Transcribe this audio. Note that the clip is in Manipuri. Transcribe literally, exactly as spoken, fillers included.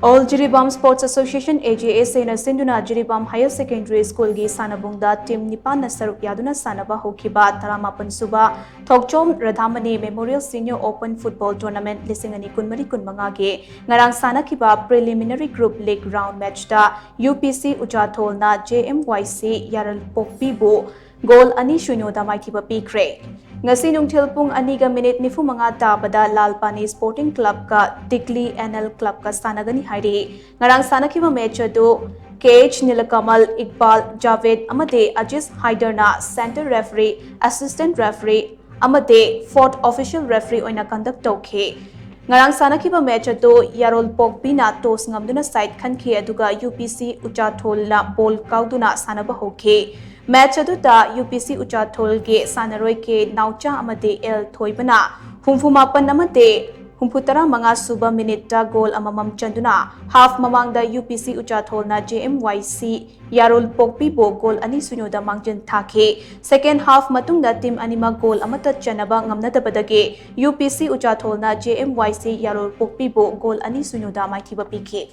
All Jiribam Sports Association, A J S A ꯅ ꯁꯤꯟꯗꯨꯅ ꯖꯤꯔꯤꯕꯥꯝ Higher Secondary School ꯒꯤ ꯁꯥꯟꯅꯕꯨꯡꯗ team ꯅꯤꯄꯥꯟꯅ ꯁꯔꯨꯛ ꯌꯥꯗꯨꯅ ꯁꯥꯟꯅꯕ ꯍꯧꯈꯤꯕ ꯇꯔꯥꯃꯥꯄꯟ ꯁꯨꯕ ꯊꯣꯛꯆꯣꯝ ꯔꯥꯙꯥꯃꯅꯤ Memorial Senior Open Football Tournament ꯂꯤꯁꯤꯡ ꯑꯅꯤ ꯀꯨꯟꯃꯔꯤ ꯀꯨꯟꯃꯉꯥꯒꯤ ꯉꯔꯥꯡ ꯁꯥꯟꯅꯈꯤꯕ preliminary group leg round match ꯇ U P C ꯎꯆꯥꯊꯣꯜꯅ J M Y C ꯌꯥꯔꯜꯄꯣꯛꯄꯤꯕꯨ goal ꯑꯅꯤ ꯁꯨꯏꯅꯣꯗ ꯃꯥꯏꯊꯤꯕ ꯄꯤꯈ꯭ꯔꯦ꯫ ꯉꯁꯤ ꯅꯨꯡꯊꯤꯜ ꯄꯨꯡ ꯑꯅꯤꯒ minute ꯅꯤꯐꯨ ꯃꯉꯥ ꯇꯥꯕꯗ ꯂꯥꯜꯄꯥꯅꯤ Sporting Club ꯀ ꯇꯤꯛꯂꯤ N L Club ꯀ ꯁꯥꯟꯅꯒꯅꯤ ꯍꯥꯏꯔꯤ꯫ ꯉꯔꯥꯡ ꯁꯥꯟꯅꯈꯤꯕ match ꯑꯗꯨ K H ꯅꯤꯂꯀꯃꯜ, ꯏꯛꯕꯥꯜ ꯖꯥꯚꯦꯗ ꯑꯃꯗꯤ Aziz ꯍꯥꯏꯗꯔꯅ center referee, assistant referee ꯑꯃꯗꯤ fourth official referee ꯑꯣꯏꯅ conduct ꯇꯧꯈꯤ꯫ ꯉꯔꯥꯡ ꯁꯥꯟꯅꯈꯤꯕ match ꯑꯗꯨ ꯌꯥꯔꯣꯜꯄꯣꯛꯄꯤꯅ toss ꯉꯝꯗꯨꯅ side ꯈꯟꯈꯤ, ꯑꯗꯨꯒ U P C ꯎꯆꯥꯊꯣꯜꯅ ball ꯀꯥꯎꯗꯨꯅ ꯁꯥꯟꯅꯕ ꯍꯧꯈꯤ꯫ Match ꯑꯗꯨꯗ U P C ꯎꯆꯥꯊꯣꯜꯒꯤ ꯁꯥꯟꯅꯔꯣꯏ K ꯅꯥꯎꯆꯥ ꯑꯃꯗꯤ L ꯊꯣꯏꯕꯅ ꯍꯨꯝꯐꯨ ꯃꯥꯄꯟ ꯑꯃꯗꯤ ꯍꯨꯝꯐꯨ ꯇꯔꯥ ꯃꯉꯥ ꯁꯨꯕ minute ꯇ goal ꯑꯃꯃꯝ ꯆꯟꯗꯨꯅ half ꯃꯃꯥꯡꯗ U P C ꯎꯆꯥꯊꯣꯜꯅ J M Y C ꯌꯥꯔꯣꯜꯄꯣꯛꯄꯤꯕꯨ goal ꯑꯅꯤ ꯁꯨꯏꯅꯣꯗ ꯃꯥꯡꯖꯤꯟ ꯊꯥꯈꯤ꯫ Second half ꯃꯇꯨꯡꯗ team ꯑꯅꯤꯃꯛ goal ꯑꯃꯠꯇ ꯆꯟꯅꯕ ꯉꯝꯅꯗꯕꯗꯒꯤ U P C ꯎꯆꯥꯊꯣꯜꯅ J M Y C ꯌꯥꯔꯣꯜꯄꯣꯛꯄꯤꯕꯨ goal ꯑꯅꯤ ꯁꯨꯏꯅꯣꯗ ꯃꯥꯏꯊꯤꯕ ꯄꯤꯈꯤ꯫